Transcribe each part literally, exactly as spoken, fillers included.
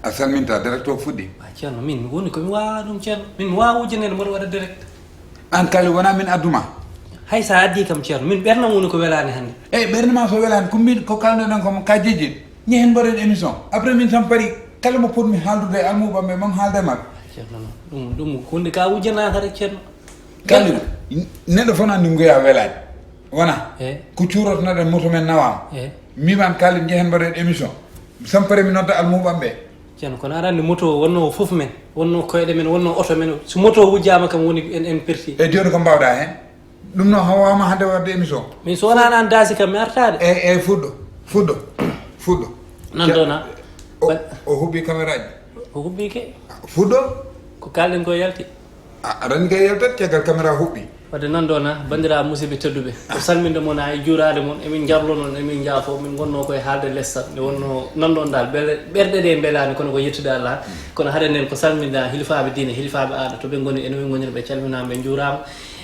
A salminta, direct o fuɗɗi. Ah, Ceerno, min mi woni ko mi waawaa ɗum, Ceerno. Min mi waawaa wujjaneede mboɗo waɗa direct. Aan kali wonaa min adduma. Hay so a addii kam, Ceerno, min ɓernam woni ko welaani hannde. Eyi, ɓernde ma so welaani, ko min, ko kalnoɗen ko ka jeje. Ñehen mbaɗen émission. Après min tan pari, kala mo potmi haaldude e almuuɓam ɓe, mam haalde maɓɓe. Ceerno, non, ɗum, ɗum huunde ka wujjanaaka rek, Ceerno. Kali, neɗɗo fof nan ndingoya welaani. Wona ko cuurotonoɗen moto men nawaama. Miman kalen njehen mbaɗen émission. Sampare mi nodda almuɓam ɓe. Ceerno, kono aɗa anndi moto o wonno o fof men, wonno koyɗe men, wonno oto men. So moto o wujjaama kam woni en en perti. E jooni ko mbawɗa heen? Ɗum noon hawaama hannde waɗde émission. Min so wonaa an daasi kam mi artaade. Eyi eyi fuɗɗo fuɗɗo fuɗɗo. Nan ɗo na. O huɓɓi caméra ji. O huɓɓi ke. Fuɗɗo. Ko kalɗen ko yalti. Aɗa anndi kay yaltat caggal caméra huɓɓi. Wadde nan ɗo na banndiraaɓe musidɓe tedduɓe, ko salminde mon haa e juuraade mon. Emin njarlo noon, emin njaafo, min ngonnoo koye haalde lessal nde wonnoo nan ɗoon daal. Ɓerɗe ɗe mbelaani kono ko yettude Allah. Kono hade nden ko salminde hilifaaɓe diine, hilifaaɓe aada to ɓe ngoni e no ɓe ngoniri, ɓe calminaama, ɓe njuuraama.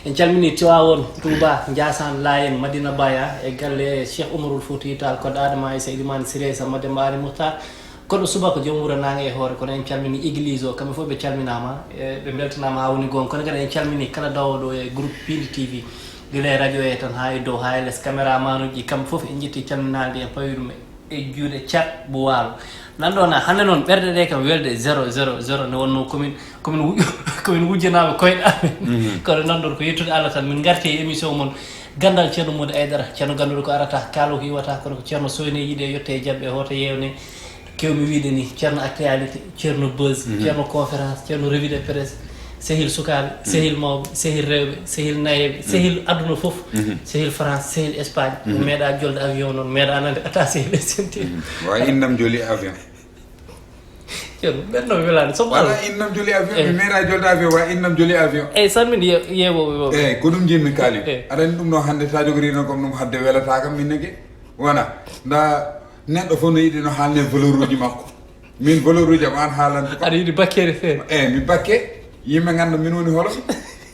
En calminii Tiwaawoon, Tuubaa, Njaasaan, Laayeen, Madiina Baaya e galle Cheikh Oumarul Fuuti Taal, Koddo Aadama Aysa, Ilimaan Siree, Samma Demmba Aali Muhtaar. Koɗo subaka joom wuro naange e hoore kono en calmini église o kamɓe fof ɓe calminama, ɓe beltanama ha woni gonga. Kono kadi en calmini kala dawoɗo e groupe Pindi T V, gila e radio e tan ha e dow ha e less, caméra manuji ɗi kamɓe fof en ƴetti calminali ndi en pawi ɗum e juuɗe Thiat Bou Walo. Nanɗo na hande noon ɓerɗe ɗe kam welde zéro zéro zéro nde wonno komin komin komin wujjanaɓe koyɗe amen. Kono nanɗon ko yettude Allah tan min garti e émission mon. Gandal Ceerno Mody Aydara, ceerno ganduɗo ko arata kaalo ko iwata kono ko ceerno soyne yiiɗe yette e jaɓɓe hoto yewne. Kewmi wiide ni ceerno actualité, ceerno buzz, ceerno conférence, ceerno revue de presse, sehil sukaɓe, sehil mawɓe, sehil rewɓe, sehil nayeɓe, sehil aduna fof, sehil France, sehil Espagne. Mo meeɗa jolde avion noon meeɗa nande ata sehil S N T. Wa innam joli avion. Ceerno ɓen no welani somo wala innam joli avion mi meeɗa jolde avion wa innam joli avion. Eyyi salminde yewoɓe. Eyyi ko ɗum jinmi kaali. Aɗa anndi ɗum noon hannde sa jogori noon comme ɗum hadde welata kam min nege. Wona nda neɗɗo fof no yiɗi no haalne valeur uji makko. Min valeur uji am an haalante ko aɗa yiɗi bakkere feere. Eyyi mi bakke. Yimɓe ngannda min woni holo.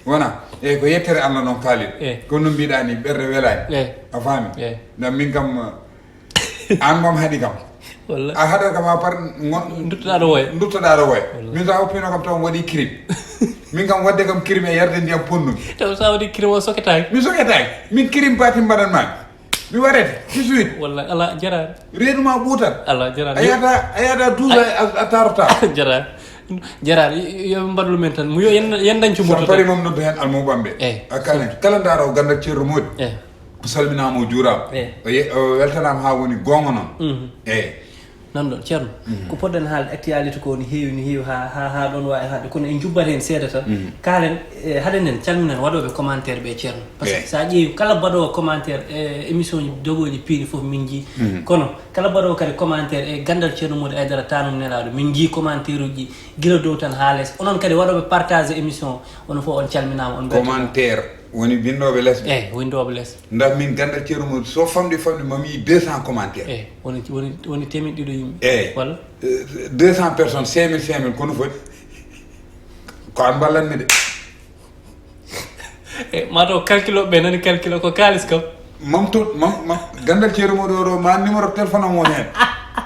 Wona eyyi ko yettere Allah noon kaalin. Kono no mbiɗa ni ɓerde welani. A faami? Nda min kam an moom haɗi kam. A haɗat kam a par. Duttoɗa ɗo woya. Duttoɗa ɗo woya. Min sa oppino kam taw mi waɗi crime. Min kam wadde kam crime e yarde ndiyam ponnumi. Taw sa waɗi crime o soketaki mi soketaki. Min crime batin mbaɗan mami. Mi warete mi suwit. Walla ala jarani. Reedu ma ɓuutat. Ala jarani. A yata a yata douze a tarota. Jarani. Jarani yoɓe mbaɗlu men tan mo yo yen dañco moto pari moom noddu hen almuɓamɓe. Kala kala ndaara o gandal ceerno moodi. O salminaama o juuraama. O weltanaama haa woni goonga noon. Eey. Nan ɗoon ceerno, ko poɗɗen haalde actualité ko no heewi no heewi haa haa haa ɗoon waawi haɗde kono en njubbat heen seeɗa tan. Kaalen e haɗen en calminen waɗooɓe commentaire ɓe ceerno. Par ce que so a ƴeewi kala mbaɗoowo commentaire e émission ji dogooji piindi fof min njii. Kono kala mbaɗoowo kadi commentaire e ganndal ceerno Mody Aydara taanum nelaaɗo min njii commentaire uji ɗi gila dow tan haa les. Onon kadi waɗooɓe partage émission o onon fof on calminaama on mbeltanaama. Commentaire. Woni winndooɓe les ɓe. Eyi, winndooɓe les. Nda min ganda ceeru mum so famɗi famɗi mami deux cent commentaire. Eyi, woni woni woni temin ɗiɗo yimɓe. Eyi. Walla. Deux cent personnes cinq mille cinq mille kono foti. Ko an mballanmi de. E ma taw calculoɓe ɓe nani calcule ko kalis kam. Mam to mam mam gandal ceeru mo ɗo ɗo ma numéro téléphone am woni hen.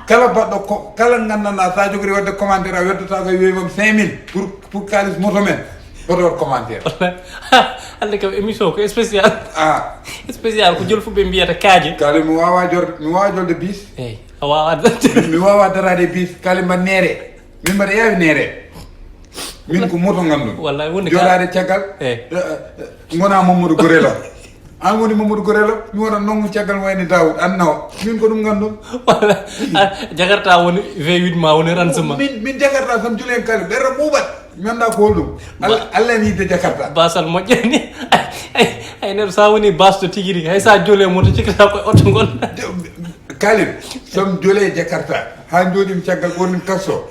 Kala baɗɗo ko kala gandana sa jogori wadde commentaire a weddata ko e weymam cinq mille pour pour kalis moto men. Oto waɗ commentaire. Hannde kam émission ko spécial. Ah. Spécial ko jolfuɓe mbiyata kaaje. Kala mi wawa jorde mi wawa jolde bis. Eyyi a wawa. Mi wawa darade bis kala mbaɗ neere. Min mbaɗa yawi neere. Min ko moto ngandum. Wallahi woni joɗade caggal. Eyyi. Gona Mamadou Gorela. An woni Mamadou Gorela mi wona nongo caggal wayne Daoud an nawa min ko ɗum ngandum. Walla Jakarta woni V huit ma woni ransement. Min min Jakarta tan julen kala ɓerɗo ɓuuɓat. Mi anndaa ko holɗum. Allah Allah en yidde Jakarta. Basal moƴƴani. Ay neɗɗo sa woni basɗo tigi rigi hay sa jole moto cikkata koye oto ngon. Kalim somi jole Jakarta ha joɗimi caggal ɓornim kasso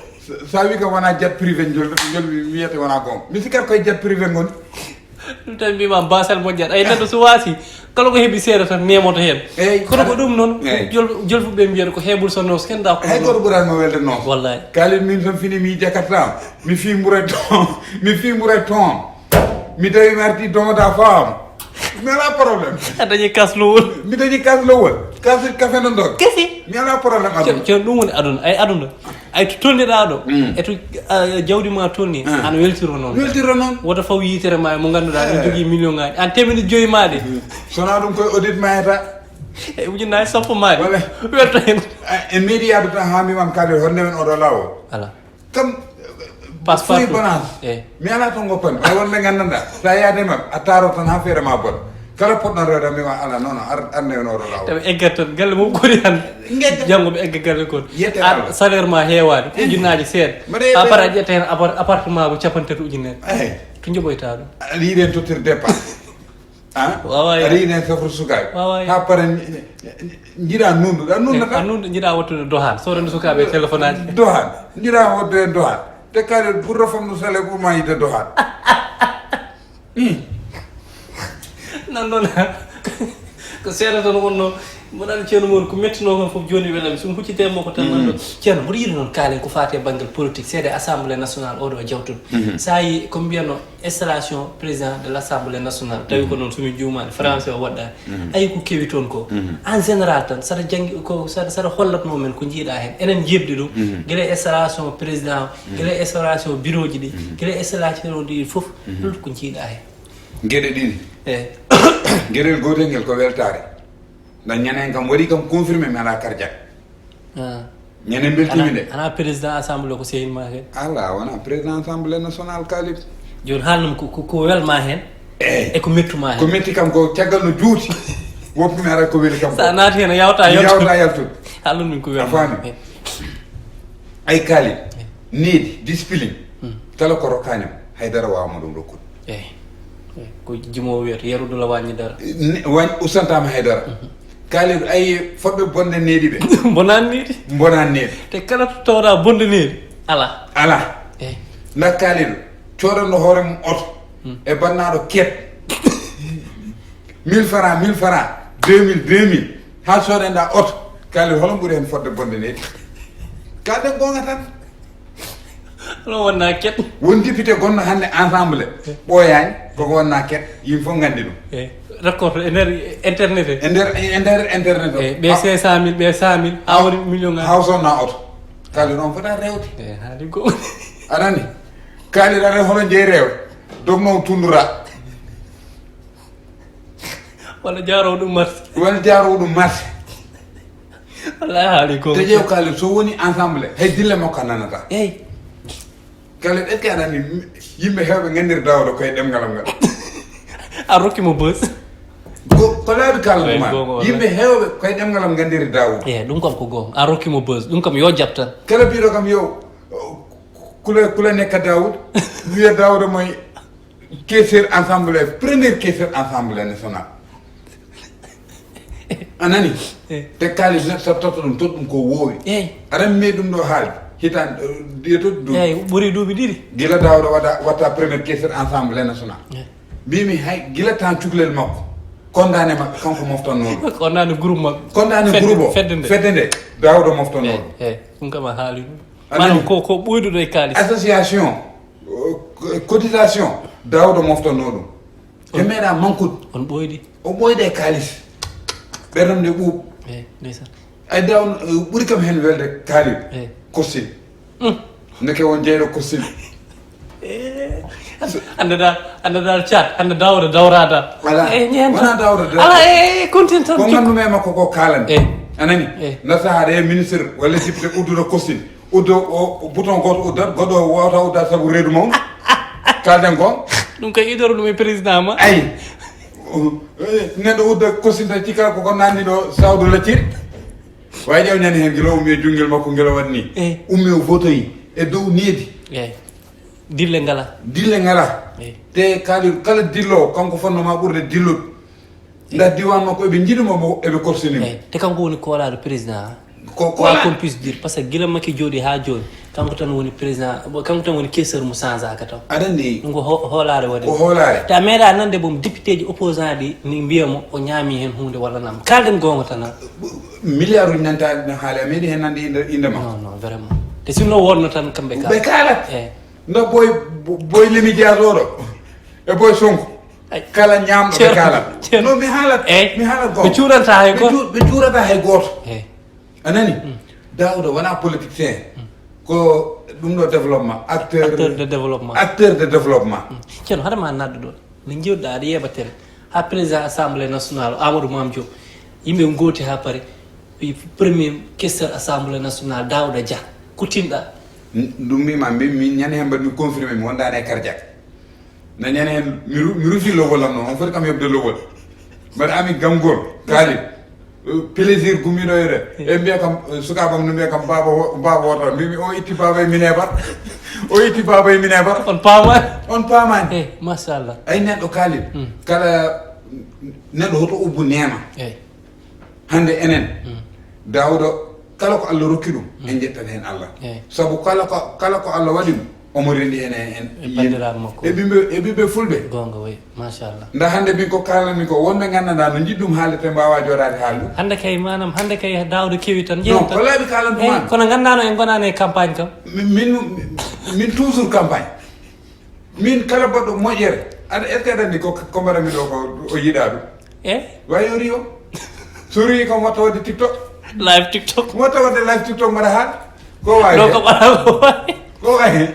sa wi kam wona jet privé jol jol wiyete wona gonga mi sikkat koye jet privé ngon. Ɗum tan mbima basal moƴƴat ay neɗɗo so wasi kala ko heeɓi seeɗa tan nemoto heen. Eyyi kono ko ɗum noon. Jol jolfuɓe mbiyata ko heɓul so noos ken da ko hay goto ɓurani mo welde noos. Wallahi kalin min tan fini mi jakarta mi fi mburay ton mi fi mburay ton mi tawi mi arti domoda fam. Mi alaa problème. A dañi kaslowol. Mi dañi kaslowol. Kasir kafe no ndon. Kesi. Mi alaa problème aduna. Ceerno, ɗum woni aduna. Ay aduna. Ay to tolniɗaa ɗo. E to jawdi ma tolni. An weltiro noon. Weltiro noon. Woto faw yitere ma e mo ngannduɗaa ɗum jogii million ngaji. An temeɗe joyi ma ɗe. Sona ɗum koye audit ma eta. E ujunnaaji sappo ma ɗe. Welto hen. E meɗi yaadu tan haa mi wam kadir honde men oɗo lawo. Ala. Kam passe partout balance. Eh. Mi ala to goppani ɓay wonɓe gandanɗa sa yaade mabɓe a taro tan ha feere ma bon. Kala poɗɗon rewde mi wa ala nono arne en oɗo lawo. Tawi eggat tan galle mum kori tan. Janngo ɓe egga galle kon. Salaire ma heewani ko ujunnaaji seeɗa. A para ƴetta hen appartement ko capanɗe tati ujunere. Eyi. To joɓoyta ɗum. Aɗa yiɗi hen tottir départ. Wawa aɗa yiɗi hen safru sukaaɓe. Ha para jiɗa nunduɗa nundata. Nundu jiɗa wattude dohan sodande sukaaɓe téléphone aji. Dohan jiɗa wattude dohan. Te kare ɓurɗo famɗo sale ɓurma yide dohan. Nan noon ko seeɗa tan wonno. Mboɗo anndi ceerno moon ko mettinoo kon fof jooni welami somi huccitee mo ko tan nan ɗo ceerno mboɗo yiɗi noon kaalen ko faati e banngal politique seede assemblée nationale oɗo jawtuɗo. Sa yi ko mbiyatno installation président de l' assemblée nationale tawi ko noon somi juumaani français o waɗɗaani. Ayi ko kewi toon ko en général tan saɗa janngi ko saɗa hollatnoo men ko njiiɗa heen enen njiɗde ɗum gila installation président gila installation bureau ji ɗi gila installation ɗi fof holto ko njiiɗa heen. Geɗe ɗiɗi. Geɗel gootel ngel ko weltaare. Nda ñanen kam waɗi kam confirmé mi ala cardiaque. Ñanen beltimi de. Ana président assemblée ko sehil ma kadi. Ala wona président assemblée nationale kalib. Joni haalnum ko ko welma hen. Eyi e ko mettuma hen. Ko metti kam ko caggal no juuti. Woppi mi ara ko weli kam. Sa naati hen a yawta yaltude. Yawta yaltude. Haalnum min ko welma. A faami. Ay kalib. Needi discipline. Kala ko rokkanima haydara wawama ɗum rokkude. Eyi. Ko jimowo wiyata yeru dula waññi dara. Wañ usantama hay dara. Kaalidu ayi fodɓe bonde needi ɓe. Bonani needi. Bonani needi. Te kala to tawɗa bonde needi ala. Ala. Eyi. Nda kaalidu codanno hoore mum oto e bannaɗo ket. Mille francs mille francs deux mille deux mille ha sodanɗa oto. Kaalidu holon ɓuuri hen fodde bonde needi. Kalden gonga tan. Onon wonnaa ket. Won député gonno hannde ensemble ɓooyaani koko wonnaa ket yimɓe fof nganndi ɗum. Eyi. Record e nder internet he. E nder e nder internet o. Eyi ɓe cinq cent mille ɓe cent mille haa woni million ngaji. Haa sonna oto. Kadi noon fota rewde. Eyi haali goo. Aɗa anndi kaali ɗaɗa hono jeyi rewde. Dogno tundura. Walla jaaroo ɗum marché. Walla jaaroo ɗum marché. Wallahi haali ko. Te ƴeew Khaled so woni ensemble hay dille makko a nanata. Eyi. Khaled est-ce que aɗa anndi yimɓe heewɓe nganndiri Daouda koye ɗemngal am ngal. A rokki mo bës. Ko laabi kala ma yimɓe heewɓe koye ɗemngal am nganndiri Daouda. Eyi ɗum kam ko goonga a rokki mo bës ɗum kam yo jaɓ tan. Kala biiɗo kam yo kula kula nekka Daouda wiya Daouda moye. Caissier assemblée première caissier assemblée nationale. A nani? Te kaalis neɗɗo saɗa totta ɗum totta ɗum ko woowi. Aɗa anndi ɗum ɗo haalde hitaande ɗiya totti duuɓi. Eyi ɓuri duuɓi ɗiɗi. Gila Daawda waɗa watta première caissier assemblée nationale. Mbimi hay gila tan cukalel makko. Kondaane maɓɓe kanko moftannoo ɗum. Kondaane groupe maɓɓe. Kondaane groupe o fedde nde. Fedde nde Daawda moftannoo ɗum. Eyi ɗum kam a haali ɗum. Maanaam ko ko ɓuyduɗo e kaalis. Association. Cotisation Daawda moftanno ɗum. Ɓe meeɗa mankude. On ɓooydi. O ɓooyde e kaalis. Ɓernam nde ɓuuɓ. Eyi ndeysan. Ay Daawda ɓuri kam heen welde kaalid. Eyi. Kostin. Ndeke won jeyɗo kostin. Annda da annda da caat annda dawra dawra da. Wala. Eyi ñeenta. Wona dawra dawra. Ala e kontin tan. Ko nganndu-mi e makko ko kaalani. Eyi. A nani? Eyi. Nda sahaa ɗe ministre walla député udduɗo kostin. Uddo o bouton gooto uddat goɗɗo o wawata uddat sabu reedu mawɗo. Kalden ko. Ɗum kay idoro ɗum e président ma. Ayi. Neɗɗo udda kosinta cika koko nanni ɗo sawdo lacciri. Wawi ƴew ñande hen gila ummi e junngel makko gila waɗni. Ummi o votoyi e dow needi. Eyi. Dille ngala. Dille ngala. Te kali kala dillo kanko fonno ma ɓurde dilluɗo. Nda diwan makko eɓe jiɗi mo eɓe korsini mo. Te kanko woni koolaaɗo président. Ko koolaaɗo. Qu'on puisse dire parce que gila makki jooɗi haa jooni kanko tan woni président kanko tan woni caisseur mo changeaka taw. Aɗa anndi ɗum ko hoolaare waɗi. Ko hoolaare. Te a meeɗa nande boom député ji opposant ɗi ni mbiya mo o ñaami heen huunde walla nam kalden goonga tan. Milliard uji nantaɗi ɗum haali a meeɗi heen nande inde inde ma. Non non vraiment. Te sinno wonno tan kamɓe kala. Ɓe kaalat. Nda boy boy lemi dias oɗo e boy sonko. Kala ñaamɗo ɓe kaalat. No, mi haalat, mi haalat. Ɓe cuuranta hay gooto. Ɓe cuurata hay gooto. A nani? Daawuda wonaa politicien. Ko ɗum ɗo développement, acteur de développement. Acteur de développement. Ceerno, hade ma naɗɗo ɗo, min njiwɗa aɗa yeeɓa télé. Ha président assemblée nationale, Amadou Mame Diop, yimɓe ngooti ha paari. Wi premier questeur assemblée nationale, Daouda Dia, kutinɗa. Ɗum mbima, mbi min ñande hen mbaɗmi confirmé mi wondani e cardiaque. Na ñande hen mi ru- mi rufi lowol am noon, on foti kam heɓde lowol. Mbaɗa ami gamgol kaali. Plaisir gummiɗo e ɗe e mbiya kam, sukaaɓe am no mbiya kam, baaba wo- baaba woto, mbimi o itti baaba e minebar. O itti baaba e minebar. On paamani. On paamani. Machallah. Ay neɗɗo kaali. Kala neɗɗo hoto ubbu neema. Hannde enen, Daawuda, kala ko Allah rokki ɗum, en njettat heen Allah. Sabu kala ko kala ko Allah waɗi ɗum, omo renndi heen e en. E banndiraaɓe makko. E ɓiɓɓe e ɓiɓɓe fulɓe. Goonga, wi, machallah. Nda hannde min ko kaalanmi ko, wonɓe nganndanɗaa no njiɗ ɗum haalirte, mbaawaa jooɗaade haali ɗum. Hannde kay, maanaam, hannde kay Daawuda kewi tan. Non, ko laaɓi kaalanmi. Kono nganndaano en ngonaani e campagne kam. Min min toujours campagne. Min kala baɗɗo moƴƴere, aɗa est ce que aɗa anndi ko ko mbaɗanmi ɗo ko o yiɗa ɗum? E? Wawi o riyo. So riyi kam watta wadde tiktok. Live tiktok. Watta wadde live tiktok mbaɗa haala. Ko wawi ɗo ko ɓaɗa ko wawi. Ko wawi.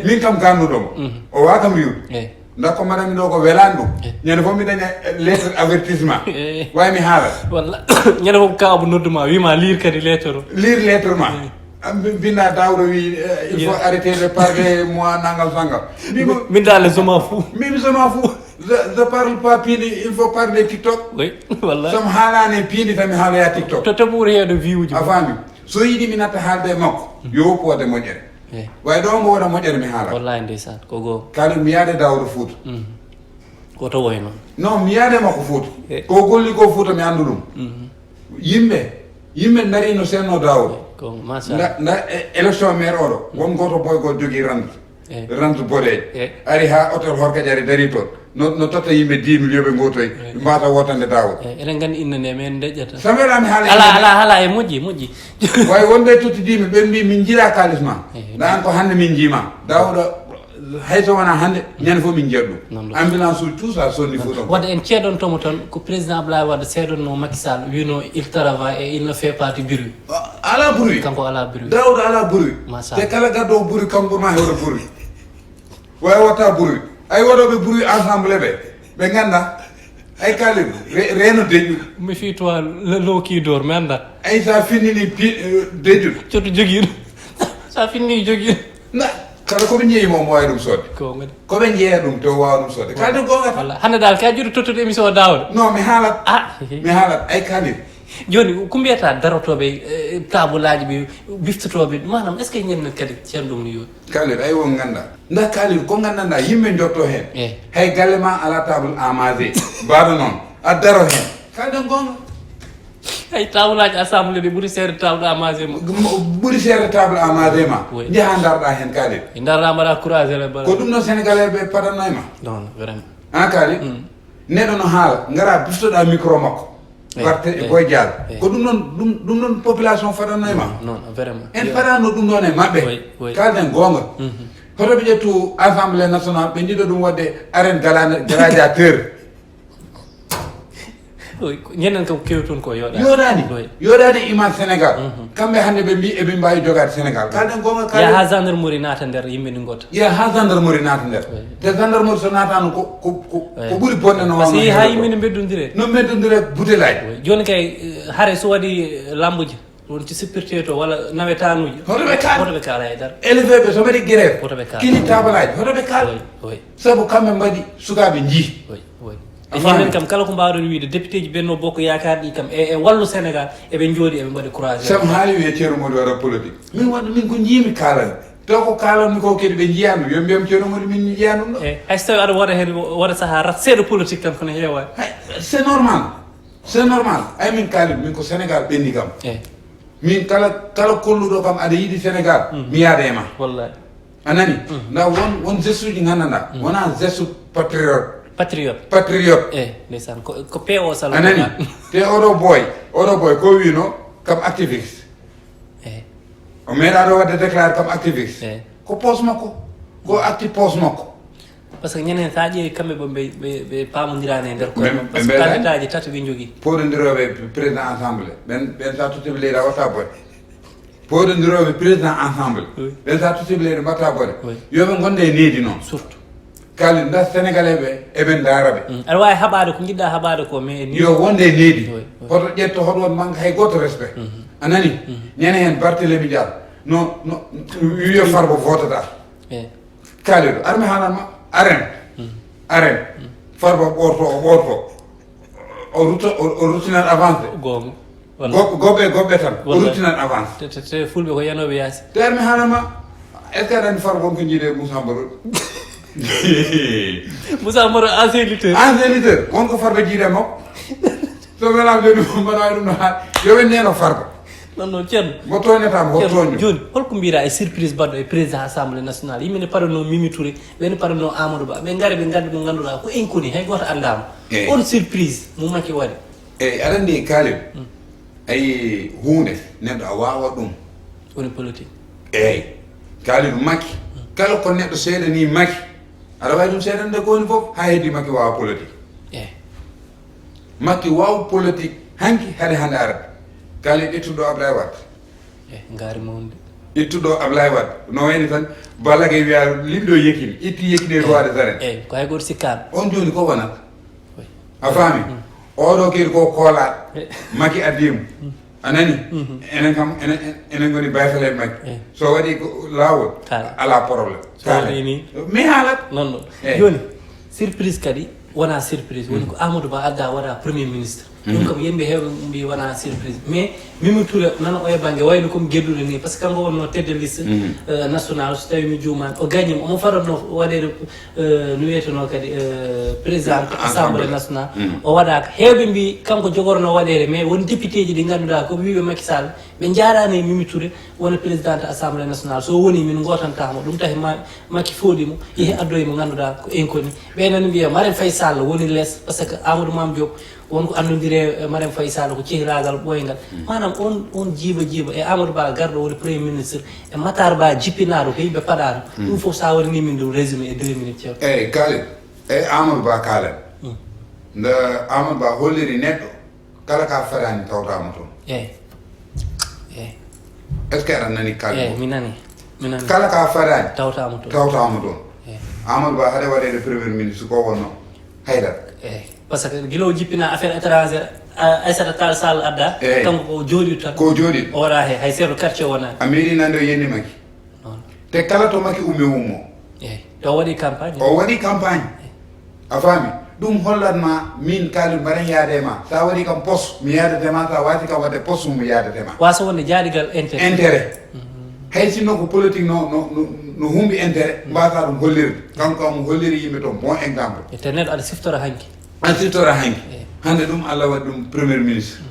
Min kam gannuɗo mo o wawa kam riwde. Nda ko mbaɗanmi ɗo ko welani ɗum. Ñande fof mi daña lettre avertissement. Wawi mi haala. Walla. Ñande fof ka abu nodduma wima lire kadi lettre o. Lire lettre ma. Binda Daouda wi il faut arrêter de parler moi nangam sangam. Mbimi, binda le zoma fou. Mbimi zoma fou. Je, je parle pas piindi, il faut parler tiktok. Oui, wallay. Somi haalani piindi tan mi haaloya tiktok. To to ɓuri heeɗo view ji. A faami? So yiɗi mi natta haalde e makko, yo woppu wadde moƴƴere. Way ɗo mbo waɗa moƴƴere mi haala. Wallay ndeysaan, ko goo. Kadi mi yaade Daouda Fouta. Woto woy noon. Non, mi yaade makko Fouta. Ko golli ko Fouta mi anndu ɗum. Yimɓe yimɓe darino senno Daouda. Nda nda élection maire oɗo won goto boygol jogui rente. Rente boɗejo ari ha hôtel Horkadiari dari toon. No no totta yimɓe dix mille yoɓe gotoy mbata wotande Daouda. Eɗen gandi innde nde men deƴƴata. Samela mi haala ala ala ala e moƴƴi moƴƴi. Way wonɓe totti dix mille ɓen mbi min jiiɗa kalis ma. Ɗan ko hande min jiima Daouda. Hay so wona hande ñande fof min jiiya ɗum. Ambulance uji tout ça sonni fof tan. Wadde en ceedontomo tan ko président Ablaye Wade seedonno Macky Sall wino il travaille et il ne fait pas de bruit. Ala bruit. Kanko ala bruit. Daouda ala bruit. Te kala gaddo bruit kam ɓurma hewde bruit. Wawi watta bruit. Ay waɗoɓe bruit ensemble ɓe ɓe ganda. Ay kalin reeno deƴƴu. Mi fi toi lo qui dort mi anda. Ay sa finnini deƴƴu. Cotto jogiiɗo. Sa finni jogiiɗo. Na kala ko ɓe jeeyi mo omo wawi ɗum sodde. Ko ngadi. Ko ɓe jeeya ɗum to wawa ɗum sodde kalde gonga tan. Hande dal ka juuɗo tottude émission o dawde. Non mi haalat. Ah. Mi haalat ay kalin. Joni ko mbiyata darotoɓe tabulaji ɓe biftotoɓe manam est ce que ñannen kadi ceerno ɗum no yooɗi? Kalin ay won ganda nda kalin ko gandanɗa yimɓe jotto hen. Hay galle ma ala table amagé. Mbaɗo noon a daro hen. Kalden gonga. Ay tawlaji assemblée ɗi ɓuuri seerde table à manger ma. Ɓuuri seerde table à manger ma. Jaha darɗa hen kaalid. Darɗa mbaɗa courage ele bala. Ko ɗum ɗon sénégalais ɓe padannoy ma. Non vraiment. An kaalid. Neɗɗo no haala gara biftoɗa micro makko. Parte e boy dial ko ɗum ɗon ɗum ɗum ɗon population fadannoy ma. Non vraiment. En fadano ɗum ɗon e maɓɓe. Kalden gonga. Hoto ɓe ƴettu assemblée nationale ɓe jiɗo ɗum wadde arène gladiateur. Ñanden kam kewi toon ko yoɗani yoɗani yoɗani image sénégal. Kamɓe hannde ɓe mbi eɓe mbawi jogade sénégal kalden gonga ya ha gendarmerie naata nder yimɓe ni gotta ya ha gendarmerie naata nder. Te gendarmerie so natano ko ko ko ɓuuri bonde no wano ha yimɓe ne beddodire no beddodire butelaji. Joni kay hare so waɗi lambuji won ci sippirte to walla nawetanuji hoto ɓe kaal hoto ɓe kaala e dara élevé ɓe so mbaɗi grève hoto ɓe kaal kini tabalaji hoto ɓe kaal. Sabu kamɓe mbaɗi sukaɓe jii. E ñamen kam kala ko mbawɗon wiide député ji benno bokko yakar ɗi kam e e wallu sénégal eɓe jooɗi eɓe mbaɗi courage. Sabu haali wiye ceerno modi waɗa politique min waɗa min ko jiimi kaalami taw ko kaalanmi ko kadi ɓe jiyanmi yo mbiyam ceerno modi min jiya ɗum ɗo. Hay so tawi aɗa waɗa hen waɗa saaha rat seeɗa politique tan kono heewani. C'est normal. C'est normal ay min kaalin min ko sénégal ɓenni kam. Min kala kala kolluɗo kam aɗa yiɗi sénégal mi yaada e ma. Wallahi. A nani nda won won geste uji gandanɗa wona geste patriote. Patriote patriote. E ndeysaan ko ko pewo sal a nani. Te oɗo boy oɗo boy ko wino kam activiste. O meeɗa ɗo wadde déclaré kam activiste ko poos makko ko acti poos makko. Parce que ñeneen, so a ƴeewi kamɓe, ɓe, ɓe, ɓe, ɓe paamondiraani e nder koye maɓɓe. Parce que Ɓe mbeɗa- kandidaaji tato ɓe njogii. Pooɗondirooɓe président assemblée, ɓen ɓen so a totti ɓe leydi a watta bone. Pooɗondirooɓe président assemblée, Oui. Ɓen so a totti ɓe leydi mbatta bone. Oui. Yo ɓe ngonde e needi noon. Surtout. Kaalel, nda sénégalais ɓe eɓen ndaara ɓe. Aɗa waawi haɓaade ko njiɗɗa haɓaade ko, mais ni. Yo wonde e needi. Oui, oui. Hoto ƴetto, hoto won manque hay gooto respect. A nani? Ñande heen Barthélémy Dias no no wiyo Farba votata. Eh. Kaalel, armi haalan ma aren. Aren. Farba ɓoorto, o ɓoorto. O rutta, o o ruttinan avancé. Goonga. Walla. Goɓɓe goɓɓe goɓɓe tan o Walla. Ruttinan avancé. Te, te, te fulɓe ko yanooɓe yaasi. Te armi haalan ma, est ce que aɗa anndi Farba won ko jiiɗe Moussa Mbaro? Moussa Mbaro, ancien lutteur. Ancien lutteur, won ko Farba jiiɗe makko. So welaama jooni mbaɗa wawi ɗum no haa yo ɓe neno Farba. Non, non, Ceerno. Mo tooñata mo, o Ceerno, tooño. Jooni, holko mbiɗa e surprise baɗɗo e président assemblée nationale? Yimɓe ne parano Mimi Touré, ɓe ne parano Amadou Ba, ɓe ngari ɓe ngaddi mo ngannduɗaa ko inconnu, hay gooto anndaama. Eh. On surprise mo Macky waɗi? Eyyi, aɗa anndi Kaalel, ayi huunde neɗɗo a waawa ɗum. Woni politique. Eyyi, Kaalel, Macky, kala ko neɗɗo seedanii Macky, aɗa waawi ɗum seedande ko woni fof, haa heddi Macky waawa politique. Eh. Macky waaw politique hanki hade hannde arde. Kaalel, ƴettuɗo Ablaye Wade. Eh, ngaari mawndi. Ƴettuɗo Ablaye Wade. No wayni tan, Balla Gaye wiya, limɗo Yékini, itti Yékini e roi des arènes. Eh, ko hay gooto sikkaano. On jooni ko wonata? Oui. A faami? Oɗo kadi ko koolaaɗo. Eh. Macky addi mo. A nani? Enen kam, enen, enen ngoni bayfaleeɓe Macky. Eh. So waɗi ko laawol, Kaala. Alaa problème. So waɗi ni. Mi haalat. Non, non. Eh. Jooni, surprise kadi, wona surprise. Woni ko Amadou Ba adda waɗa premier ministre. Ɗum kam yimɓe heewɓe mbi wona surprise. Mais Mimi Touré, nana o e bannge, wayno comme gedduɗo ni, parce que kanko wonno tête de liste, euh, national, so tawi mi juumaani. O gagnima, omo faranno waɗede, euh, no wiyeteno kadi, euh, président assemblée nationale. O waɗaka. Heewɓe mbi kanko jogorno waɗede, mais won député ji ɗi ngannduɗaa ko wiiɓe Macky Sall, ɓe njaaraani e Mimi Touré wona présidente assemblée nationale. So woni, min ngootantamo. Ɗum tahi ma Macky fooɗi mo, yehi addoyi mo ngannduɗaa ko inconnu. Ɓe nani mbiya Marème Faye Sall woni les, parce que Amadou Mame Diop won ko anndondire e Marème Faye Sall, ko cehiragal ɓooyngal. Maanaam on, on jiiba jiiba e Amadou Ba garɗo woni premier ministre, e Matar Ba jippinaaɗo ko yimɓe paɗaano. Ɗum fof sa waɗani min ɗum résumé e deux minutes, Ceerno. Eyyi, Kaalel, e Amadou Ba kaalen. Nde Amadou Ba holliri neɗɗo, kala ka fadaani tawtama toon. Eyyi. Eyyi. Est ce que aɗa nani Kaalel? Eyyi, mi nani. Mi nani. Kala ka fadaani Tawtama toon. Tawtama toon. Eyyi. Amadou Ba haade waɗede premier ministre ko wonno haydara. Eyyi. Parce que gila o jippina affaire étrangère, a- Aïssata Tall Sall adda, Eyyi. Kanko ko jooɗi tan. Ko jooɗi. O waɗa he, hay chef de quartier wona. A meeɗi nande o yenni Macky. Non. Te kala to Macky ummi ummo. Eyyi. To waɗi campagne. O waɗi campagne. A faami? Ɗum hollat ma min Kaalel mbaɗen yaade e ma. Sa waɗi kam poste, mi yaadete ma. Sa waasi kam waɗde poste, mi yaadete ma. Wasa wonde jaaɗigal intérêt. Intérêt. Hay sinno ko politique no, no, no, no humbi intérêt, mbasa ɗum hollirde. Kanko kam holliri yimɓe toon, bon exemple. E te neɗɗo aɗa siftora hanki. An siftora hanki. Eyyi. Hannde ɗum Allah waɗi ɗum premier ministre.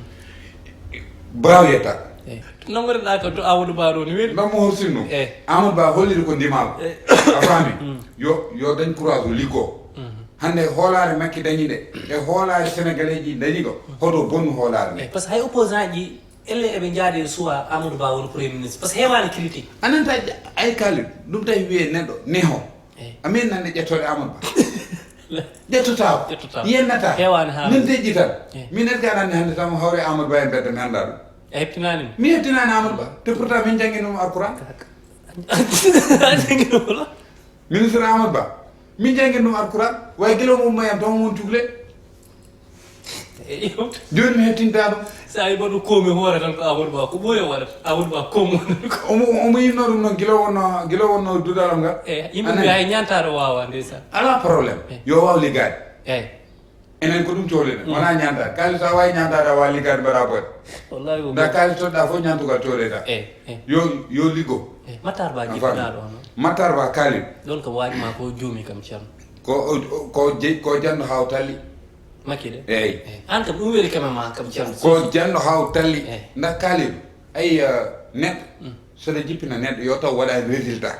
Bravo yetta. Eyyi. Nangoriɗa ko to Amadou Ba ɗo ni weli. Mbammo horsinno. Eyyi. Amadou Ba holliri ko ndimaako. A faami? Yo, yo dañ courage o liggoo. Hannde hoolaare Macky dañi nde. E hoolaare Sénégalais ji dañi ko. Hoto bonnu hoolaare nde. Eyyi, parce que hay opposant ji, elle eɓe njaade e suwa Amadou Ba woni premier ministre. Parce que heewani critique. A nanta ay Kaalel, ɗum tawi wiye neɗɗo neho. Eyyi. Amin nande ƴettoɗe Amadou Ba. Ƴettotaako. Ƴettotaako. Yennata. Heewani haalde. Min deƴƴitan. Eyyi. Min est ce que aɗa anndi hannde tan mo hawre Amadou Ba e mbedda mi annda ɗum. A heptinaani mo. Mi heptinaani Amadou Ba. Te pourtant min jannginoma Alquran. A jannginoma la? Ministre Amadou Ba. Min jannginoma Alquran. Way gila mo umma yam tan won tugle. Eyyo. Jooni mi heptinta ɗum. Sa yi baɗu komi hoore tan ko Amadou Ba. Ko ɓooyo waɗata. Amadou Ba komi wonata ko. Omo omo yinno ɗum noon gila wonno gila wonno duɗalam ngal. Eyyi, yimɓe mbi hay ñantaɗo wawa ndeysaan. Ala problème. Yo waw liggaade. Eyyi. Enen ko ɗum cohluɗen. Wona ñantaade. Kaalel sa wawi ñantaade a wawa liggaade mbaɗa boɗe. Wallahi ko. Nda kaalel toɗɗa fof ñantugal cohleɗa. Eyyi, eyyi. Yo yo liggo. Eyyi, Matar Ba A faami. jippinaɗo hono. Matar Ba Kaalel. Ɗon ko waɗima ko juumi kam Ceerno. Ko ko je- ko janɗo haw talli. Macky de. Eyyi. Eyyi. An kam ɗum weli kama ma kam Ceerno. Ko janɗo haw talli. Eyyi. Nda Kaalel. Ay uh, neɗɗo soɗa jippina neɗɗo yo taw waɗani résultat.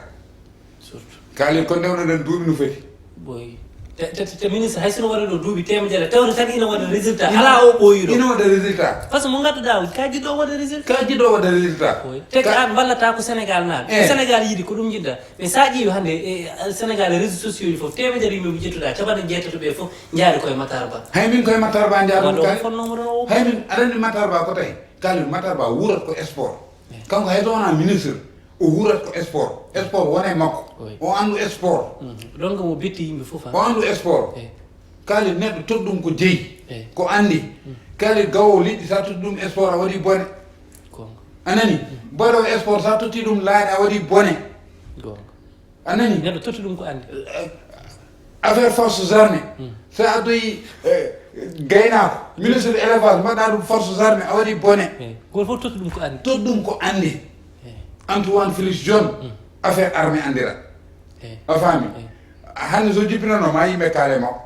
Surtout. Kaalel ko ndewnoɗen duuɓi no foti. Boy. Te, te, te, te ministre, hay sino waɗa ɗo duuɓi teemedere, tawde tan ina waɗa résultat. Ina, alaa o ɓooyi ɗo. Ina waɗa résultat. Par ce que mo ngannduɗaa, ka jiɗɗo waɗa résultat. Ka jiɗɗo waɗa résultat. Oui. Te ka an mballata ko Sénégal naaɓe. Eh. Sénégal yiɗi ko ɗum jiɗɗa. Mais sa ƴeewi hannde, e, e, Sénégal e réseaux sociaux ji fof, teemedere yimɓe mo ƴettuɗaa, capanɗe jeetato ɓe fof njaari koye Matar Ba. Hay min koye Matar Ba njaarumi. Wano kadi. Fonnoomo ɗon o. Hay min, aɗa anndi Matar Ba ko tawi? Kalidou, Matar Ba wuurat ko sport. Eh. Kanko hay so wonaa ministre, o wuurat ko sport. Sport wona e makko. Oui. O anndu sport. Mhm. Donc mo betti yimɓe fof, ah. O anndu sport. Eh. Kalidou neɗɗo toɗɗum ko jeyi. Eh. Ko anndi. Mm. Kalidou gawo liɗɗi sa totti ɗum sport a waɗi bone. Goonga. A nani? Mm. Baɗo sport sa totti ɗum laaɗe a waɗi bone. Goonga. A nani? Neɗɗo totti ɗum ko anndi. Eh, affaire forces armées. Mm. So a addoyi, eh, gaynaako, ministre de élevage, mbaɗa ɗum forces armées, a waɗi bone. Eh, gooto fof totti ɗum ko anndi. Totti ɗum ko anndi. Eh. Antoine Félix John, mm, affaire armée anndira. Eh. A faami? Eh. Hannde so jippinanoo ma yimɓe kaale makko.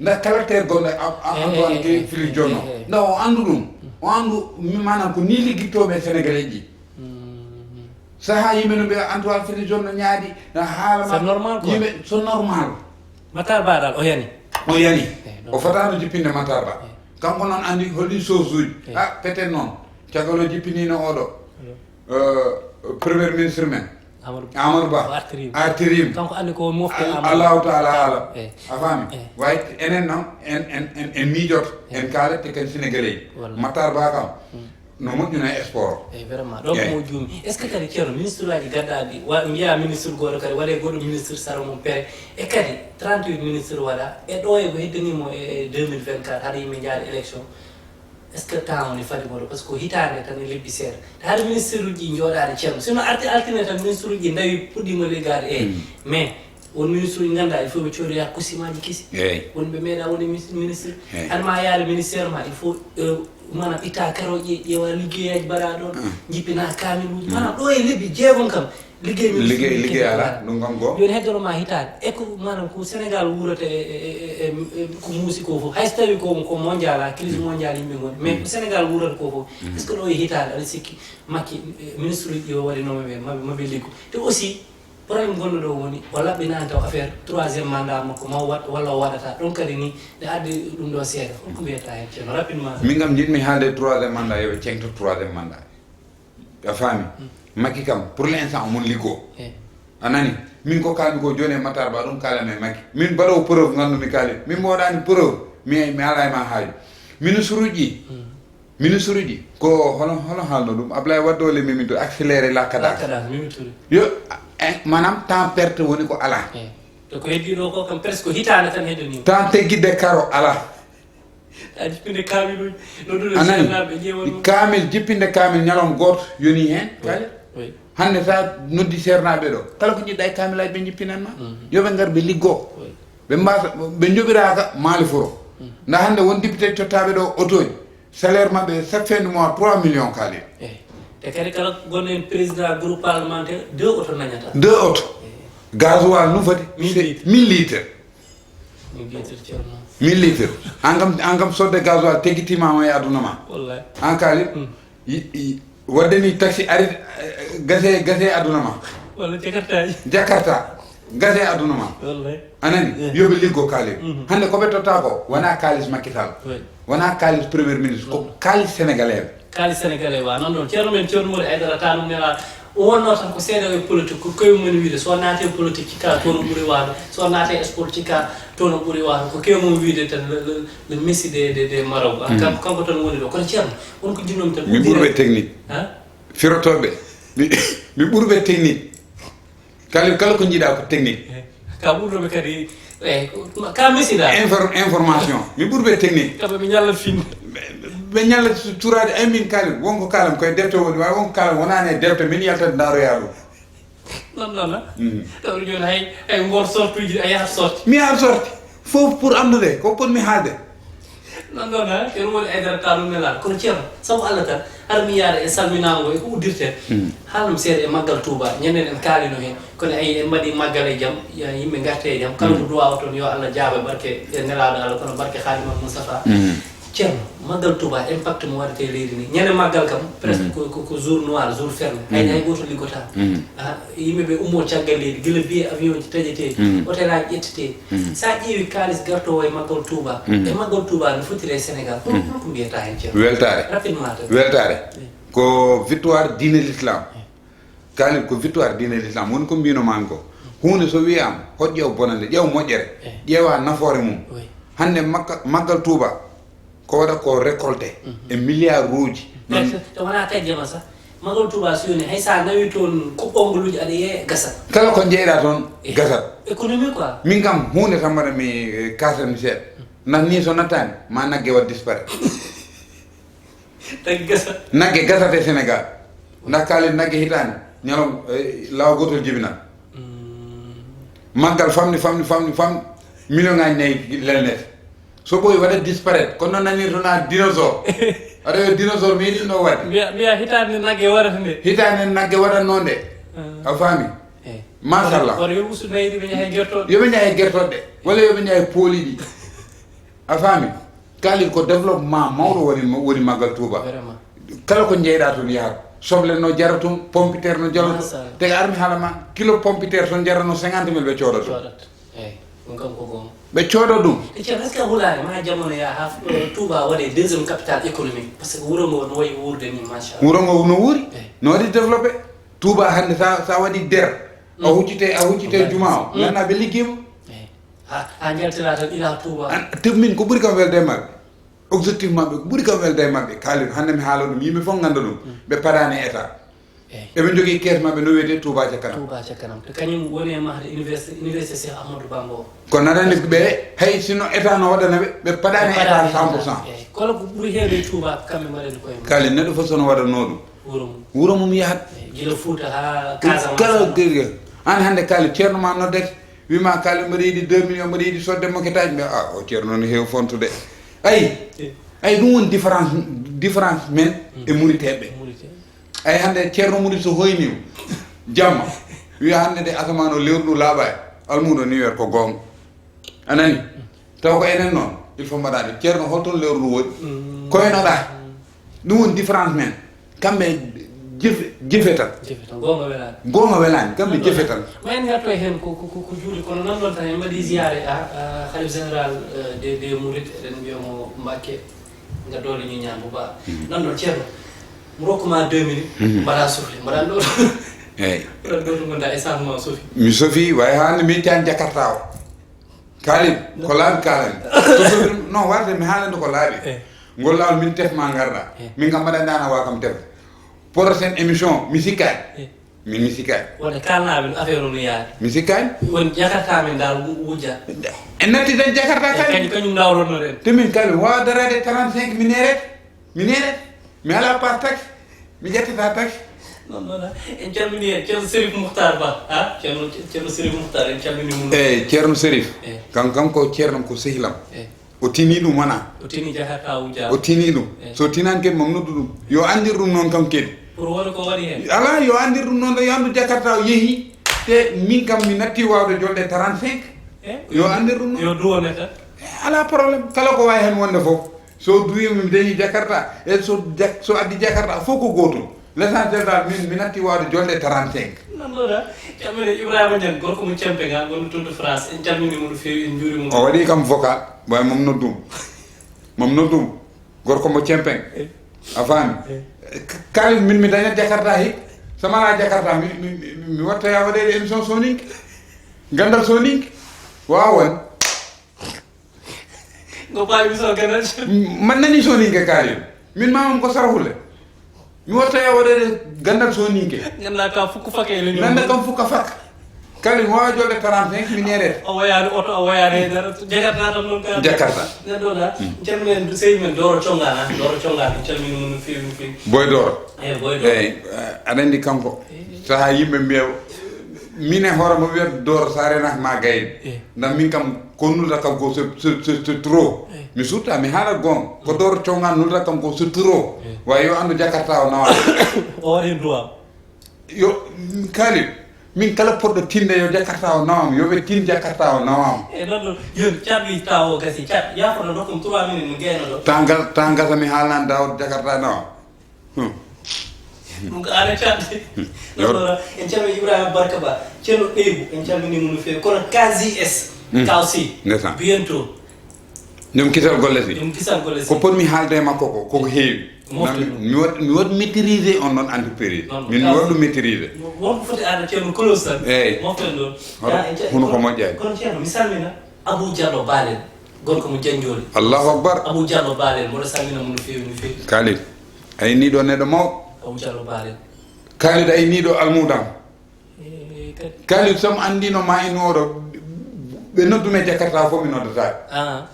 Nda caractère gonɗo a, a, eh, Antoine eh, Félix John o. Eh, eh. Nda o anndu ɗum. Mm. O anndu mi-, maanaam ko ni liggittooɓe Sénégalais ji. Mm. Saha yimɓe no mbiya Antoine Félix John no ñaadi, no haalama. C'est normal quoi. Yimɓe, so normal. Matar Ba dal, o yani. O yani. Eh, o fotano jippinde Matar Ba. Eh. Kanko noon anndi holɗin sosuuji. Eh. Ah, peut-être noon. Caggal o jippinino oɗo. Eh. Euh, premier ministre men. Amadou Ba. Amadou Ba. O artiriima. Artiriima. Kanko anndi ko mofte Al-, Amadou. Allahu taala alam. Eh. A faami? Eh. Way enen noon, en, en, en, en miijoto. Eh. En kaalete ken Sénégalais. Wallaahi. Matar Ba kam. Mm. No moƴƴuna e sport. Eyi, vraiment. Donc, eyi, mo juumi. Est-ce que kadi, Ceerno, ministre-aaji gaddaaɗi, wa-, mbiyaa ministre gooto kadi, waɗee goɗɗo ministre sara mum pere. E kadi, trente-huit ministre waɗaa, e ɗo e ko heddanii mo e, e deux mille vingt-quatre, hade yimɓe njaari élection. Est-ce que temps o ne fadi goɗɗo? Parce que ko hitaande tan e lebbi seeɗa. Te hade ministre-uuji ɗi njooɗaade, Ceerno. Sinno arti altine tan ministre-uuji ɗi ndawi, puɗɗiima liggaade. Eyi. Mm. Mais, won ministre uji ngannduɗaa, il faut ɓe coodoya kosimaaji kesi. Eey. Won ɓe meeɗaa woni mis-, ministre. Eey. Hade ma yaade ministère ma, il faut, euh, maanaam itta karoje, ƴeewa liggeyaaji mbaɗaa ɗoon, mm, jippina kaamiluuji. Mm. Maanaam ɗo e lebbi jeegom kam, liggey ministre liggey, liggey alaa, ɗum kam goo. Jooni heddono ma hitaande. E ko, maanaam ko Sénégal wuurata e, e, e, e, e ko muusi ko fof. Hay so tawii ko, ko mondial, a, crise, mm, mondiale yimɓe ngoni. Mais, mm, ko Sénégal wuurata ko fof. Mm. Est-ce que ɗo e hitaande, aɗa sikki Macky, eh, ministre uji ɗi o waɗi nommé ɓe, maɓe, maɓe liggo? Te aussi, problème gonɗo ɗo woni, o laɓɓinaani taw affaire troisième mandat makko, ma o waɗ-, walla o waɗataa. Ɗum kadi ni, nde addi ɗum ɗo seeɗa. Hol ko mbiyata heen, Ceerno, rapidement? Min kam, njiɗmi haalde troisième mandat, yo ɓe ceŋto troisième mandat. A faami? Mm. Macky kam, pour l'instant, omon liggo. Eh. A nani? Min ko kaalmi ko jooni e Matar Ba, ɗum kaalanmi e Macky. Min mbaɗoowo preuve, nganndu mi kaali. Min mboɗaani preuve, mi, mi alaa e ma haaju. Ministre uji ɗi, mm. Ministre uji, ko hono, hono haalno ɗum? Ablaye Wade o le Mimi Touré, accélérer la cadence. La cadence, Mimi Touré. Yo, eh, maanaam temps perte woni ko alaa. Eh. To ko heddii ɗo ko kam presque hitaande tan heddanii. Temps teggitde karo alaa. A jippinde kaamiluuji, noddude. A nani? Seernaaɓe ƴeewa ɗum. Kaamil, jippinde kaamil ñalawma gooto yonii heen, oui, kadi. Oui. Hannde sa noddi seernaaɓe ɗo, kala ko njiɗɗa e kaamilaaji ɓe njippinan ma. Mhm. Yo ɓe ngar ɓe liggoo. Oui. Ɓe mbaasa, ɓe njoɓiraaka maali furo. Mhm. Nda hannde won député tottaaɓe ɗo otooji. Salaire maɓɓe chaque fin de mois trois millions kaalii. Eyi. Te kadi kala gonɗo heen président groupe parlementaire, deux auto nañata. Deux auto. Eyi. Gasoil no foti? Mille litres. Mille litres. Mille litres, Ceerno. Mille litres. An kam, an kam sodde gasoil teggitiima ma e aduna ma. Wallahi. An kaali, mm, yi, yi, wadde ni taxi ari, eh, gase, gase aduna ma. Walla Jakartaaji. Jakarta. Gase aduna ma. Wallahi. A nani? Eh. Yo ɓe liggo kaalis. Mhm. Hannde ko ɓe totta ko, wona kaalis Macky Sall. Oui. Wona kaalis Premier Ministre, ko, mhm, kaalis Sénégalais ɓe. Kaalis Sénégalais wa, noon ɗon. Ceerno men, Ceerno Moodi Aydara, taanum nela, o wonno tan ko seeɗa e politique, ko koye mum woni wiide, so naate politique cikka, toon o ɓuri waawde, so naate sport cikka, toon o ɓuri waawde, ko koye mum wiide tan le, le, le Messi des, des, des marabouts. Ah, mhm, kanko, kanko tan woni ɗo. Kono Ceerno, won ko jinnoomi tan. Mi ɓurɓe technique. Ha? Firotooɓe. Mi, mi ɓurɓe technique. Kala, kala ko njiɗa ko technique. Eh, ka ɓurɗo ɓe kadi, eh, ka misida. Infor-, information. Mi ɓurɓe technique. Kamɓe ɓe ñalla fin. Ɓe, ɓe ñalla turade, ay min kala, wonko kalam koye defte woni, wa wonko kalam wonani e defte, min yaltat ndaroya ɗum. Non, non, non. Mhm. Taw jooni hay, hay ngor sortuji, a yahat sorti. Mi yahat sorti. Fof pour anndude, ko potmi haalde. Non, non, ha, Ceerno Moodi Aydara, taanum nela. Kono Ceerno, sabu Allah tan, hara mi yaada e salminaango e ko uddirten. Mm. Haalnam seeɗa e maggal Touba. Ñanden en kaalino heen. Kono ayi, en mbaɗi maggal e jam, ya, yimɓe ngarte e jam. Kala ko, mm, duwaawa toon, yo Allah jaabo e barke e nelaaɗo Allah, kono barke Khadimal Mustafa. Mm. Ceerno, Maggal Touba, impact mo waɗata e leydi ndi. Ñande Maggal kam, presque ko, ko, ko jour noir, jour fermé. Hay, hay gooto liggotaako. Ah, yimɓe ɓe ummo caggal leydi, gila billet avion ji taƴeteeɗi, hôtel aji ƴetteteeɗi. Sa ƴeewi kaalis gartoowo e Maggal Touba, e Maggal Touba no fotiri e Sénégal, hol, hol ko mbiyata heen, Ceerno? Weltaare. Rapidement tan. Weltaare. Ko victoire diine l'islam. Kaalel ko victoire diine l'islam. Woni ko mbino maa ko. Huunde so wiyaama, hoɗ ƴeew bonande, ƴeew moƴƴere, ƴeewa nafoore mum. Hannde makka-, Maggal Touba, ko waɗa ko récolté e milliard uji. Noon. Te, te wonaa taƴde ma sax. Maggal Touba so yoni, hay sa nawi toon kuɓɓongoluuji aɗa yiya gasat. Kala ko jeyɗa toon gasat. Économie quoi. Min kam, huunde tan mbaɗa mi, eh, kaasat mi seeɗa. Ndax nii so nattaani, ma nagge waɗ disparaître. Tagi gasa. Nagge gasat e Sénégal. Ndax kaalel nagge hitaande, ñalawma, eh, law gootol jibinat. Maggal famɗi, famɗi, famɗi, famɗi, million ngaji nayi lelnete. So ɓooyi waɗa disparaître, kono noon nanirto na dinosaure. Aɗa wiya dinosaure meeɗi ɗo waɗde. Mbiya, mbiya hitaande nagge waɗata nde. Hitaande nagge waɗatnoo nde. A faami? Machallah. Kono yo ustu nayi ɗi ɓe njaha e gertooɗe. Yo ɓe njaha e gertooɗe. Walla yo ɓe njaha e pooli ɗi. A faami? Kaalel ko développement mawɗo woni, woni Maggal Touba. Vraiment. Kala ko jeyɗa toon yahat. Soble no jara toon, pompiteer no jara toon. Machallah. Te armi haala ma, kilo pompiteer toon jarano cinquante mille ɓe cooda toon. Coodat. Eyi, ɗum kam ko goonga. Ɓe cooda ɗum. E Ceerno, est-ce que hulaani ma jamono yaa haa, eh, Touba waɗe deuxième capitale économique? Parce que wuro ngo no wayi wuurde ni, machallah. Wuro ngo no wuuri, no waɗi développé. Touba hannde sa, sa waɗi der, a huccite, a huccite juma o, ngannda ɓe liggiima. Eyi. Ha, ha njaltira tan ila Touba. An, te min ko ɓuri kam welde e maɓɓe. Objectif maɓɓe ko ɓuri kam welde e maɓɓe. Kaalel, hannde mi haala ɗum, yimɓe fof ngannda ɗum. Ɓe paɗaani état. Eyi. Eɓe njogii kees maɓɓe no wiyetee Touba ca kanam. Touba ca kanam. Te kañum woni e mahde université, université Cheikh Ahmadou Bamba o. Ko nanani ɓe, hay sinno état no waɗana ɓe, ɓe paɗaani état cent pour cent. Eyi. Kono ko ɓuri heewde e Touba ko kamɓe mbaɗani koye mum. Kaalel, neɗɗo fof so no waɗatnoo ɗum. Wuro mum. Wuro mum yahat. Eyi. Gila Fouta haa Casamance. Kala gege. An hannde kaalel, ceerno ma noddete. Wima kala mbaɗa yiɗi deux millions, mbaɗa yiɗi sodde moketaji, mbiya, ah, o ceerno no heewi fontude. Ayi, ayi, ɗum woni différence, différence men e Muriteɓe. Ay hannde ceerno Murit so hoynima jamma, wiya hannde de asamaan o lewru ndu laaɓaani, almuudo ni wiyata ko goonga. A nani? Taw ko enen noon, il faut mbaɗa ɗum. Ceerno, holton lewru ndu woni? Koynoɗa. Ɗum woni différence men. Kamɓe jefe, jefe tan. Jefe tan, goonga welaani. Goonga welaani, kamɓe jefe tan. Ma en ngarto e heen ko, ko, ko, ko juuli, kono nan ɗon tan en mbaɗi ziyaare, a, a, Khalif Général, eh, des, des Mourides, eɗen mbiya mo Mbakke, nga doole ñiñaan bu baax. Nan ɗon, Ceerno, mu rokku ma deux minutes, mbaɗa sofle, mbaɗa ɗo. Eyi. Mbaɗa ɗo to ngonɗa, essence ma sofi. Mi sofi, way hannde mi tan Jakarta o. Kaalin, ko laaɓi kaalani. Ko sofi, non, warde mi haalande ko laaɓi. Eh. Ngol laawol min tef ma ngarɗa. Eh. Min kam mbaɗa ndana wa kam tef. Prochaine émission, mi sikkaani. Eh. Min mi sikkaani. Wonde kaalnaaɓe no affaire o no yaari. Mi sikkaani. Won Jakarta men dal wu-, wujja. En natti tan Jakarta. Eh, kaalin. Kañum, kañum ndawrotno ɗen. Te min kaalin, wawa darade trente-cinq mi neerete. Mi neerete. Mi ala passe taxe. Mi ƴettata taxe. Non, non, non. En calmini en Ceerno Serif Mouhtar Ba. Ha? Ceerno, Ceerno Serif Mouhtar, en calmini mo. Eh, Ceerno Serif. Eh. Kan, kan ko Ceerno ko sehlam. Eh. O tini ɗum wona. O tini Jakarta o wujja. O tini ɗum. Eh. So tinani kadi mom noddu ɗum. Yo andir ɗum noon kam kadi. Pour wona ko waɗi heen. Ala, yo andir ɗum noon, yo anndu Jakarta o yehi. Te min kam mi natti wawde jolde trente-cinq. Eh? Yo andir ɗum noon. Yo duwone tan. Eh, ala problème. Kala ko wawi heen wonde fof. So duwima mi dañi Jakarta. E so Jak-, so addi Jakarta fof ko gootum. L'essentiel dal, min, mi natti wawde jolde trente-cinq. Nannoɗa, calmini Ibrahima Niang, gorko mo Cempe ga, gonɗo toon to France. En calmini mo no feewi, en njuurima mo. O waɗi kam vocal, way mom noddum. Mom noddum. Gorko mo Cempe. Eh. A faami? Eh. K-, kaalin min mi dañat Jakarta hik. Sama ala Jakarta, mi, mi, mi, mi watta ya waɗede émission soninke. Gandal soninke. Wawan. Ngo faami so ganal. Man nani soninke kaalin. Min mamam ko sarahulle. Mi watta ya waɗede gandal soninke. Ganda ka fukku faka e leñol. Ganda kam fukka faka. Kaalin wawa jolde trente-cinq mi neerete. A wayani oto, a wayani e dara. Jakarta tan non ka. Jakarta. Neɗɗo da. Ceerno men, sey men Doro Congana, Doro Congana, calmini mo no feewi, no feewi. Boy Doro. Eh, Boy Doro. Eyi, eh, aɗa andi kanko. Eh. Saha yimɓe mbiya, min e hoore mo wiyata Doro sa renaka ma gayni. Eh. Nda min kam ko nulata kam ko c'est, c'est, c'est, c'est trop. Eh. Mi sutta, mi haala goonga. Ko Doro Congana nulata kam ko c'est trop. Eh. Wa yo anndu Jakarta o nawa. O waɗi droit. Yo, kaalin. Min kala poɗɗo tinde yo Jakarta o nawam, yo ɓe tin Jakarta o nawam. E ɗon ɗon, yoni, Caat wi tawa o gasi, Caat, yafoto ɗo comme trois minutes mi gayno ɗo. Tan gasa mi haalnan Daoud Jakarta nawam. Hmm. Ɗum ko an e Caat. Non, non, en calmini Ibrahima Barka Ba, Ceerno Ɓeygu, en calmini mo no feewi. Kono K J S, K C, bientôt. Ɗum kisal golle si. Ɗum kisal golle si. Ko potmi haalde e makko ko, koko heewi. Mi waɗ maîtrisé on ɗon entreprise. Min mi waɗ ɗum maîtrisé. Wonko foti arde Ceerno Kolos tan. Eeyi. Moften ɗon. Huno ko moƴƴaani. Kono Ceerno, mi salmina Abou Diallo Balel, gorko mo Janjooli. Allahu Akbar. Abou Diallo Balel, mboɗo salmina mo no feewi, no feewi. Khalid, a inniiɗo neɗɗo mawɗo. Abou Diallo Balel. Khalid, a inniiɗo almudam. Eh, kadi. Khalid, so mi anndino ma ino oɗo, ɓe noddumi e Jakarta fof mi noddataɓe. Ah,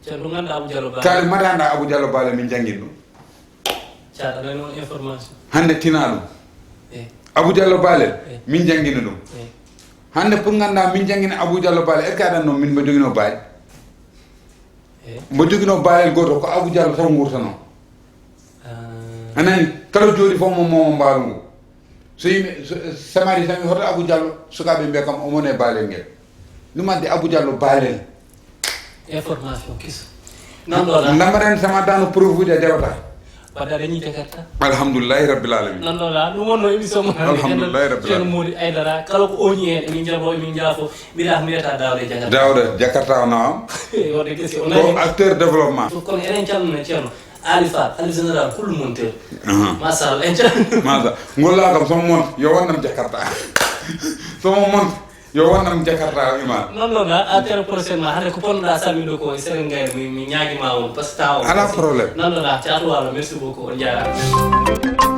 Ceerno, ɗum ngannduɗaa Abou Diallo Balel. Khalid, mbaɗa annda Abou Diallo Balel min janngin ɗum. Caat aɗa waɗi noon information. Hannde tina ɗum. Eh, Abou Diallo Balel, Eh. Min janngini ɗum. Eh, Hannde pour ngannduɗaa min janngini Abou Diallo Balel, est-ce que aɗa annoo min mbo joginoo Balel? eh. Mbo joginoo Balel gooto ko Abou Diallo taw nguurtanoo. Ah, A nani, kala jooɗi fof mo momo mbaalu ngu. So yimɓe, so- samari tan wi hoto Abou Diallo, sukaaɓe mbiya kam omo ne Balel ngel. Ɗum addi Abou Diallo Balel. Information kiso. Nan ɗo la. Ndambaɗen sama dano preuve uji a jawata. Wadda dañi Jakarta. Alhamdulillahi rabbil alamin. Nan ɗo la. Ɗum wonno émission mo hannde. Alhamdulillahi rabbil Ceerno alamin. Mody Aidara. Kala ko oñi heen, emin jabo, emin jaafo. Mbiɗa mbiyata Daouda e Jakarta. Daouda Jakarta o nawam. Wadde kesi o Ko nani. Acteur développement. Kono enen calmina Ceerno Ali Fall, Khalife Général kullu monteur. Ahan. Machallah, en calmina. Masa, ngolla kam somo mon, yo wonnam Jakarta. Somo mon, yo wonnam Jakarta o iman. Non non, a tero prochainement, hannde ko ponnoɗa salminde ko e seren ngayno, mi mi ñaagima on, parce que tawa. Ala problème. Non non, a caatu walo, merci beaucoup, on jaaraama.